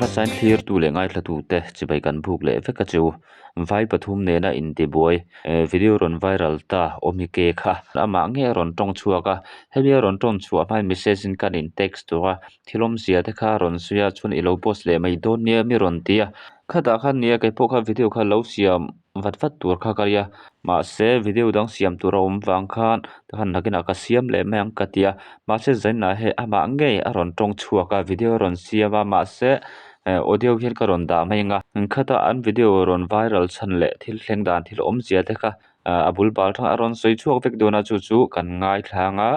hmasain thlirtu leh ngaithlatute chibai kan buk leh vek a chu. Vai pathum nena intibuai video rawn viral ta awmike kha amah ngei a rawn tawng chhuak a, hemi a rawn tawng chhuah hmain message in kan in text tawh a, thil awmzia te kha a rawn sawi a chuan i lo post leh mai dawn nia mi rawn ti a, khatah khan nia keipawh kha video kha lo siam vat vat tur kha ka ria mahse video dang siam tur a awm vang khan tikhan nakinah ka siam leh mai ang ka ti a mahse zaninah hei amah ngei a rawn tawng chhuak a video a rawn siam a mahse eh audio hian ka rawn dah mai ang a khata an video rawn viral chhan leh thil thleng dan thil awmzia te kha ah a bul bal tang a rawn sawi chhuak vek dawn a chu chu kan ngaithlang a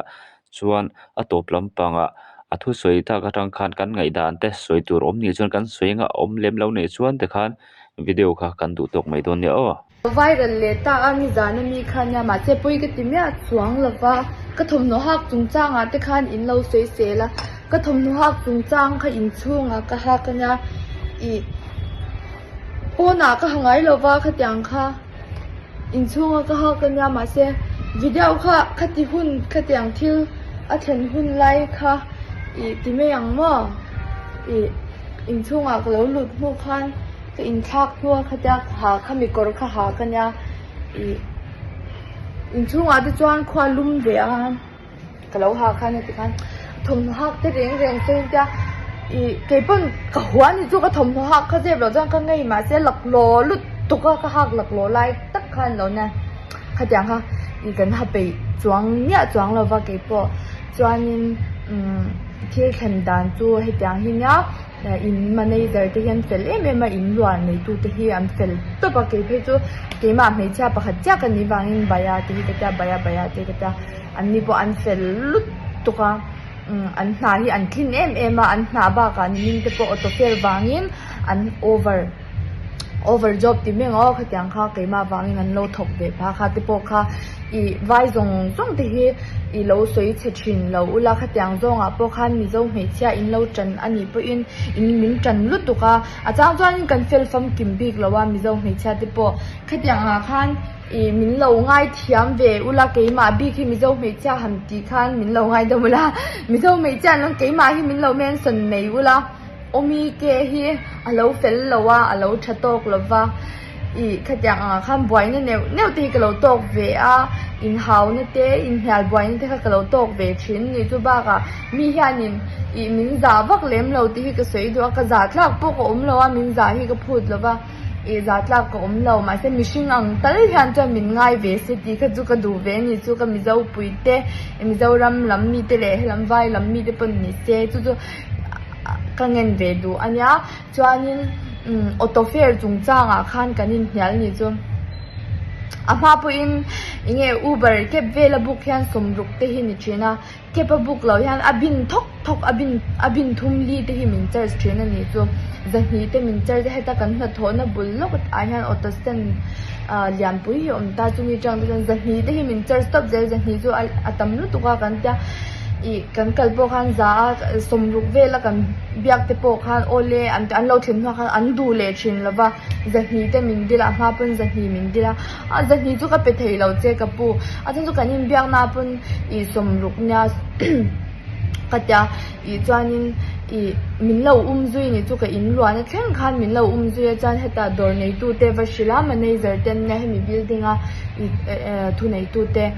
chuan a tawp lampangah a thusawi tak atang khan kan ngaihdan te sawi tur awm nih chuan kan sawi anga awm lem lo nih chuan tikhan video kha kan duh tawk mai dawn nia aw. Viral leh ta a nizan ami kha nia mahse pawi ka ti miah chuang lova ka thawmhnaw hak chungchang ah te khan in lo sawi sel a ka thawmhnaw hak chungchang kha inchhungah ka hak ania ih pawnah ka ha ngai lova khatiang kha. Inchhunga ka hak ania mahse video kha khati hun khatiang thil a thlen hun lai kha ih ti mai ang maw ih inchhungah ka lo lut hnu khan ka inthlak hnu a khatia ha khami kawr kha ha ka nia ih inchhungah te chuan khua lum ve a. Ka lo ha khan heti khan thawmhnaw hak te reng reng sawi tia ih keipawn ka hua ni chu ka thawmhnaw hak kha zep loh chuan ka ngei mahse laklawh lutuk a ka hak laklawh lai tak khan lo nia khatiang kha ih kan ha peih chuang miah chuang lo va keipawh chuanin umm thil thlen dan chu hetiang hi nia. In manager te hi an fel em em a in luah neitu te hi an fel tawp a kei phei chu keimah hmeichhia pakhat chiah ka nih vangin baya te hi ka tia baya baya te ka tia an ni pawh an fel lutuk a umm an hna hi an thlin em em a an hna bakah nimin te pawh auto fare vangin an over over job ti mai ang aw khatiang kha keimah vangin an lo thawk ve phah kha te pawh kha ih vai zawng zawng te hi ih lo sawi chhe thin lo ula khatiang zawngah pawh khan mizo hmeichhia in lo tan a nih pawhin in min tan lutuk a a chang chuanin kan fel famkim bik lo a mizo hmeichhia te pawh khatiang ah khan ih min lo ngaithiam ve ula keimah bik hi mizo hmeichhia han tih khan min lo ngaidam ula mizo hmeichhia an awm keimah hi min lo mention mai ula. Awmi ke hi a lo fel lo a, a lo tha tawk lo va, ih khatiang angah khan buaina neuh neuh te hi ka lo tawk ve a, inhauna te inhnial buaina te kha ka lo tawk ve thin a ni. Chu bakah mi hianin ih min zah vak lem lo tih hi ka sawi duh a, ka zah tlak pawh ka awm lo a, min zah hi ka phut lo va, ih zah tlak ka awm lo mahse mihring ang tal hian chuan min ngai ve se tih kha chu ka duh ve a ni. Chu ka Mizopui te, Mizoram lam mite leh helam vai lam mite pawh ni se chu chu. ka ngen ve duh a nia chuanin umm auto fare chungchangah khan kan inhnial ni chu a hma pawhin eng nge uber cab vela book hian sawmruk te hi ni thin a cab a book loh hian a bin thawk thawk a bin a bin thum li te hi min charge thin a ni chu zahnih te min charge a heta kan hnathawhna bul lawk ah hian auto stand ah lianpui hi a awm ta chumi atang te chuan zahnih te hi min charge tawp zel zahnih chu a tam lutuk a kan tia. Ih kan kal pawh khan za a sawmruk vela kan biak te pawh khan awle an an lo thlen hnuah khan an duh leh thin lo va zahnih te min dil a a hma pawn zahnih min dil a a zahnih chu ka pe thei lo che ka pu a chhan chu kan inbiak na pawn ih sawmruk nia ka tia ih chuanin ih min lo um zui ni chu ka in luahna thleng khan min lo um zui a chuan hetah dawr neitu te va hrilh a manager te an nia hemi building a ih thu neitu te.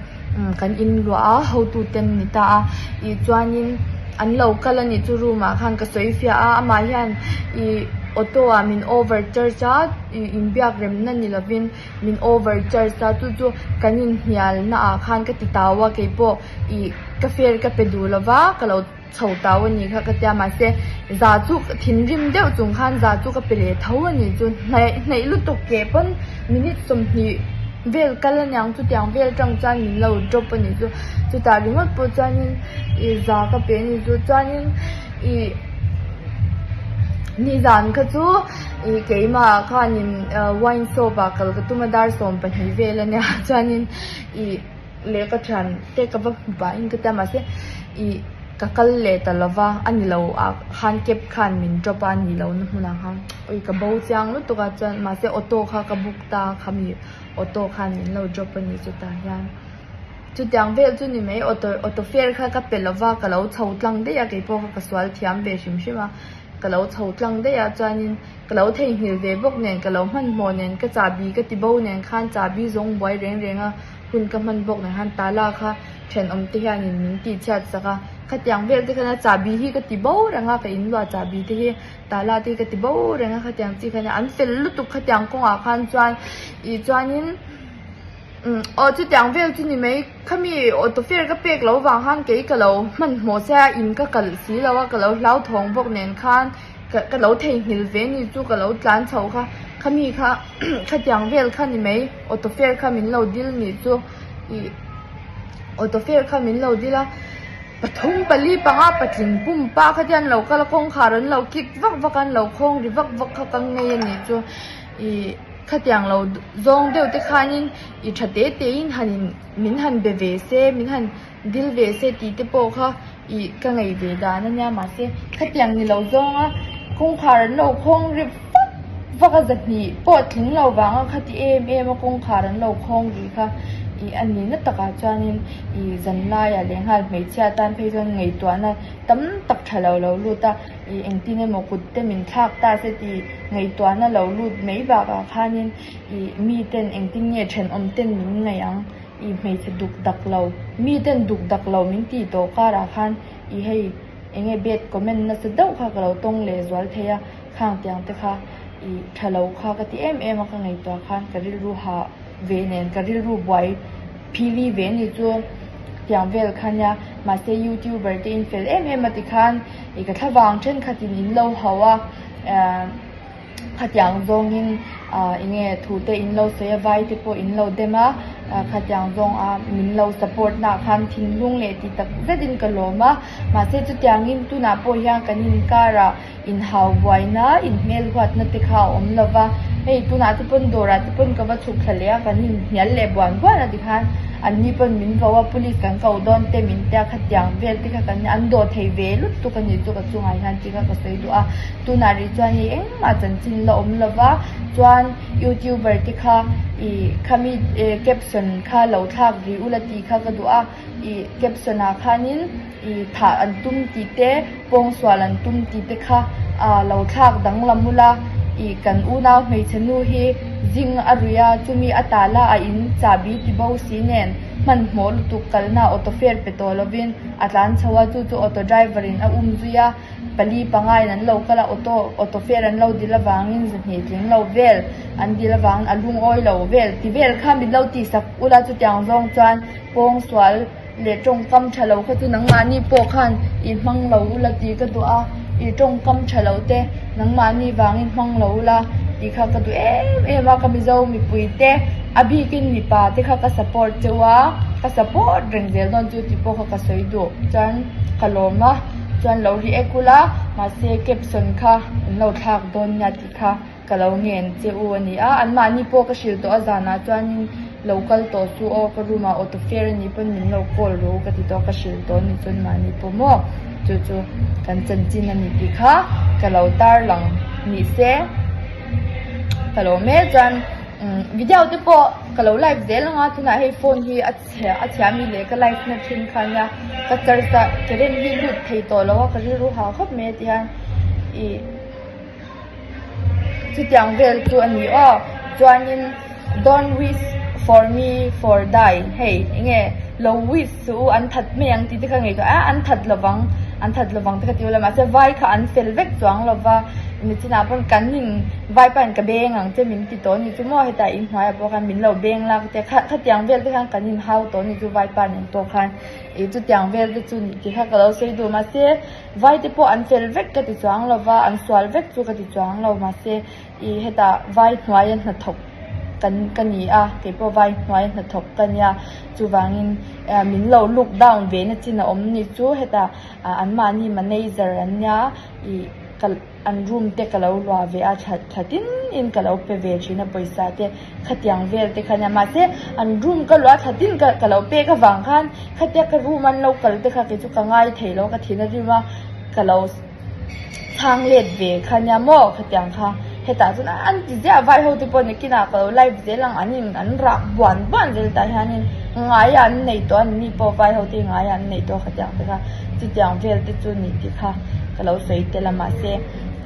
Kan in luah a hotu te an ni ta a ih chuanin an lo kal a nih chu room ah khan ka sawi fiah a amah hian ih auto ah min over charge a ih inbiak remna ni lovin min over charge a chu chu kan inhnial na ah khan ka ti tau a keipawh ih ka fare ka pe duh lova ka lo chho tau a nih kha ka tia mahse za chu thinrim deuh chung khan za chu ka pe leh tho a nih chu hnaih hnaih lutuk ke pawn minute 20 vel kal aniang chutiang vel atang chuan min lo drop a nih chu chutah ringawt pawh chuanin ih za ka pe a nih chu chuanin ih nizan kha chu ih keimah khanin wine shop ah kal ka tum a dar 12 vel ania chuanin ih. Leh ka thian te ka va hmu pahin ka tia mahse ih ka kal leh ta lo va a ni lo ah khan cab khan min drop a a ni lo na hmunah khan ui ka bo chiang lutuk a chuan mahse auto kha ka book ta a khami auto khan min lo drop a ni chutah hian chutiang vel chu ni mai auto auto fare kha ka pe lo va ka lo chho tlang daih a keipawh kha ka sual thiam ve hrim hrim a. ka lo chho tlang daih a chuanin ka lo theihnghilh ve bawk nen ka lo hmanhmawh nen ka chahbi ka ti bo nen khan chahbi zawng buai reng reng a hun ka hman bawk nen khan tala kha thenawm te hianin min tih chhiat sak a khatiang vel te khan a chahbi hi ka ti bo reng a ka inluah chahbi te hi tala te hi ka ti bo reng a khatiang chi khan an fel lutuk khatiang kawngah khan chuan ih chuanin. Umm aw chutiang vel chu ni mai khami auto fare ka pek loh vang khan kei ka lo hmanhmawh che a in ka kalh si lo a ka lo hlauthawng bawk nen khan ka ka lo theihnghilh ve ni chu ka lo tlan chho kha khami kha khatiang vel kha ni mai auto fare kha min lo dil nih chu ih auto fare kha min lo dil a pathum pali panga patling pumpa kha te an lo kal a kawngkhar an lo kik vak vak a an lo khawng ri vak vak kha ka ngei a nih chu ih. Khatiang lo zawng deuh te khanin i tha te te in han in min han be ve se min han dil ve se tih te pawh kha ih ka ngaih ve dan a nia mahse khatiang ni lo zawnga kawngkhar an lo khawng ri vak vak a zahnih pawh tling lo vanga khati em em a kawngkhar an lo khawng ri kha ih a ni na takah chuanin ih zanlaiah leh nghal hmeichhia tan phei chuan ngaihtuahna tam tak tha lo lo lut a. Ih engtin emaw kut te min thlak ta se tih ngaihtuahna lo lut mai bakah khanin ih miten engtin nge thenawm ten min ngaih ang ih hmeichhe duk dak lo miten duk dak lo min tih tawh karah khan ih hei enge bad comment nasa deuh kha ka lo tawng leh zual thei a khang tiang te kha ih tha lo kha ka ti em em a ka ngaihtuah khan ka rilru hah ve nen ka rilru buai phili ve ni chu tiang vel kha nia mahse youtuber te in fel em em a tikhan ih ka thlavang thenkhatin in lo hauh a ehh khatiang zawngin ah eng nge thu te in lo sawi a vai te pawh in lo dem a ah khatiang zawng a min lo support na ah khan thinlung leh ti tak zetin ka lawm a mahse chutiangin tunah pawh hian kan inkarah inhau buaina inhmel huatna te kha a awm lova hei tunah te pawn dawrah te pawn ka va chhuk thla leh a kan inhnial leh buan buan a tikhan anni pawn min vo a police kan ko dawn te min tia khatiang vel te kha kan an dawh thei ve lutuk a ni chu ka chungah hian tih kha ka sawi duh a tunah rih chuan hei engmah chanchin la awm lova chuan youtuber te kha ih khami caption kha lo thlak rih ula tih kha ka duh a ih caption ah khanin. I thah an tum tih te, pawngsual an tum tih te kha a lo thlak danglam ula, i kan unau hmeichhe nu hi zing a ruih a, chumi a tala a in chahbi ti bo si nen hmanhmawh lutuk kalna auto fare pe tawh lovin a tlan chho a, chu chu auto driver in a um zui a, pali panga in an lo kal a, auto auto fare an lo dil avangin zahnih tling lo vel an dil avangin a lungawi lo vel ti vel kha min lo tihsak ula chutiang zawng chuan pawngsual Leh tawngkam tha lo kha chu nangmahni pawh khan i hmang lo ula tih ka duh a, i tawngkam tha lo te nangmahni vangin hmang lo ula tih kha ka duh em em a, ka Mizo mipui te a bikin mipa te kha ka support cheu a, ka support reng zel dawn chu tih pawh kha ka sawi duh chuan ka lawm a, chuan lo react ula mahse caption kha an lo thlak dawn nia tih kha. Ka lo ngen che u a ni a, anmahni pawh ka hrilh tawh a zanah chuanin lo kal tawh chu aw ka room ah auto fare a nih pawn min lo call ru ka ti tawh a ka hrilh tawh a ni chuan mahni pawh maw chu chu kan chanchin a ni tih kha ka lo tarlang ni se ka lo mek chuan umm video te pawh ka lo live zel ang a tunah hei phone hi a chhia a chhia mi leh ka live na thin kha nia ka charge a current hi lut thei tawh lo a ka rilru hah khawp mai a ti hian ih. Chutiang vel chu a ni aw. Chuanin don't wish for me for die hei enge lo wish suh u an that mai ang tih te kha ngaihtuah a an that lovang an that lovang te kha ti ula mahse vai kha an fel vek chuang lova nichinah pawn kan in vai pahin ka beng ang che min ti tawh a ni chu maw hetah inhnuaiah pawh khan min lo beng lak te kha khatiang vel te khan kan inhau tawh a ni chu vaipa nen pawh khan ih chutiang vel te chu tih kha ka lo sawi duh mahse. Vai te pawh an fel vek ka ti chuang lo va, an sual vek chu ka ti chuang lo mahse ih hetah vai hnuaia hnathawk kan ka ni a, kei pawh vai hnuaia hnathawk ka nia chuvangin eh min lo look down ve na chin a awm ni chu hetah ah anmahni manager an nia ih ka an room te ka lo luah ve a tha tha tin in ka lo pe ve thin a pawisa te. Khatiang vel te kha nia mahse an room ka luah thla tin ka ka lo pek avang khan khatia ka room an lo kal te kha kei chu ka ngai thei lo ka thin a rim a ka lo chhang let ve kha nia maw khatiang kha hetah chuan an ti ziah vai ho te pawh nakinah ka lo live zel ang an in an rak buan buan zel tah hianin ngaia an nei tawh a ni pawh vai ho te ngaia an nei tawh khatiang te kha chutiang vel te chu ni tih kha ka lo sawi tel a mahse.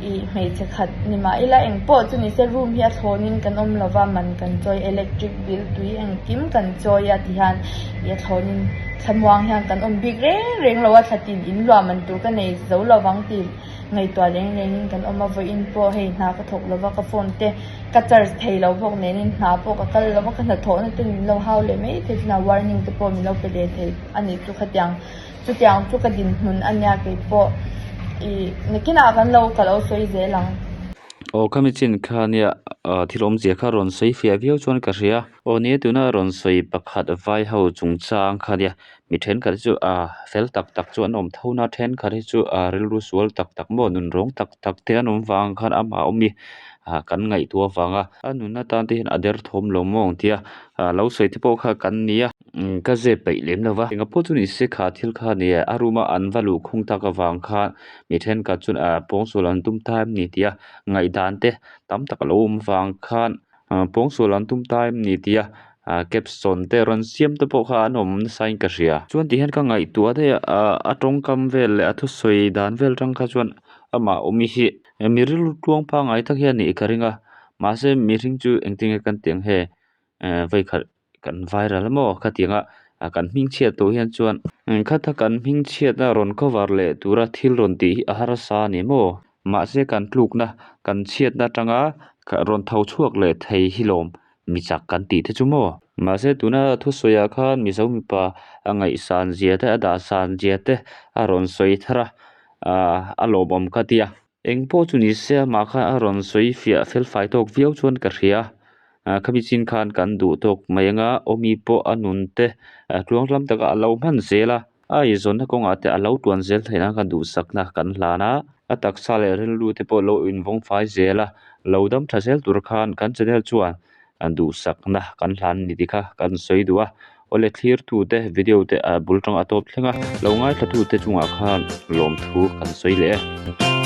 Ih hmeichhe khat ni mah ila eng pawh chu nise room hi a thlawnin kan awm lova man kan chawi electric bill tui engkim kan chawi a ti hian ih a thlawnin thlamuang hian kan awm bik reng reng lo a thla tin in luah man tur ka nei zo lovang tih ngaihtuah reng rengin kan awm a vawiin pawh hei hna ka thawk lova ka phone te ka charge thei lo bawk nenin hna pawh ka kal lova ka hnathawhna te min lo hau leh mai thei thin a warning te pawh min lo pe leh thei a nih chu khatiang. Chutiang chu ka dinhmun a nia kei pawh ih nakinah kan lo ka lo sawi zel ang. Aw khami chin kha nia thil awmzia kha rawn sawi fiah viau chuan ka hria. Aw nia tuna rawn sawi pakhat vai ho chungchang kha nia mi thenkhat hi chu ah fel tak tak chu an awm tho na thenkhat hi chu ah rilru sual tak tak maw nunrawng tak tak te an awm vang khan amah awm i ah kan ngaihtuah avanga a nun atan te hian a derthawm lo maw ang tia ah lo sawi te pawh kha kan nia. Ka zep peih lem lo va engah pawh chu ni se kha thil kha nia a room a an va luh khung tak avang khan mi thenkhat chuan ah pawngsual an tum ta em ni tih a ngaihdan te tam tak a lo awm vang khan ah pawngsual an tum ta em ni tih a ah caption te rawn siam te pawh kha an awm nasa in ka hria chuan ti hian ka ngaihtuah daih a ah a tawngkam vel leh a thusawi dan vel atang kha chuan amah awm hi mi rilru tluang pangngai tak hian a nih ka ring a mahse mihring chu engtin nge kan tih ang he eh vawikhat kan viral maw khatianga kan hming chhiat tawh hian chuan khata kan hming chhiatna rawn cover leh tura thil rawn tih hi a harsa a ni maw mahse kan tlukna kan chhiatna atanga rawn tho chhuak leh thei hi lawm mi chak kan tih te chu maw mahse tuna thusawi ah khan mizo mipa a ngaihsan zia te a dahsan zia te a rawn sawi thar a ahh a lawmawm ka tia. Eng pawh chu ni se amah khan a rawn sawi fiah fel fai tawk viau chuan ka hria ah khami chin khan kan duh tawk mai anga awmi pawh a nun te tluang lam takah a lo hman zel a a eizawnna kawngah te a lo tuan zel theih nan khan duhsakna kan hlan a a taksa leh rilru te pawh lo invawng fai zel a lo dam tha zel tur khan kan channel chuan duhsakna kan hlan ni tih kha kan sawi duh a awle thlirtu te video te a bul tang a tawp thleng a lo ngaithla tu te chungah khan lawmthu kan sawi leh e.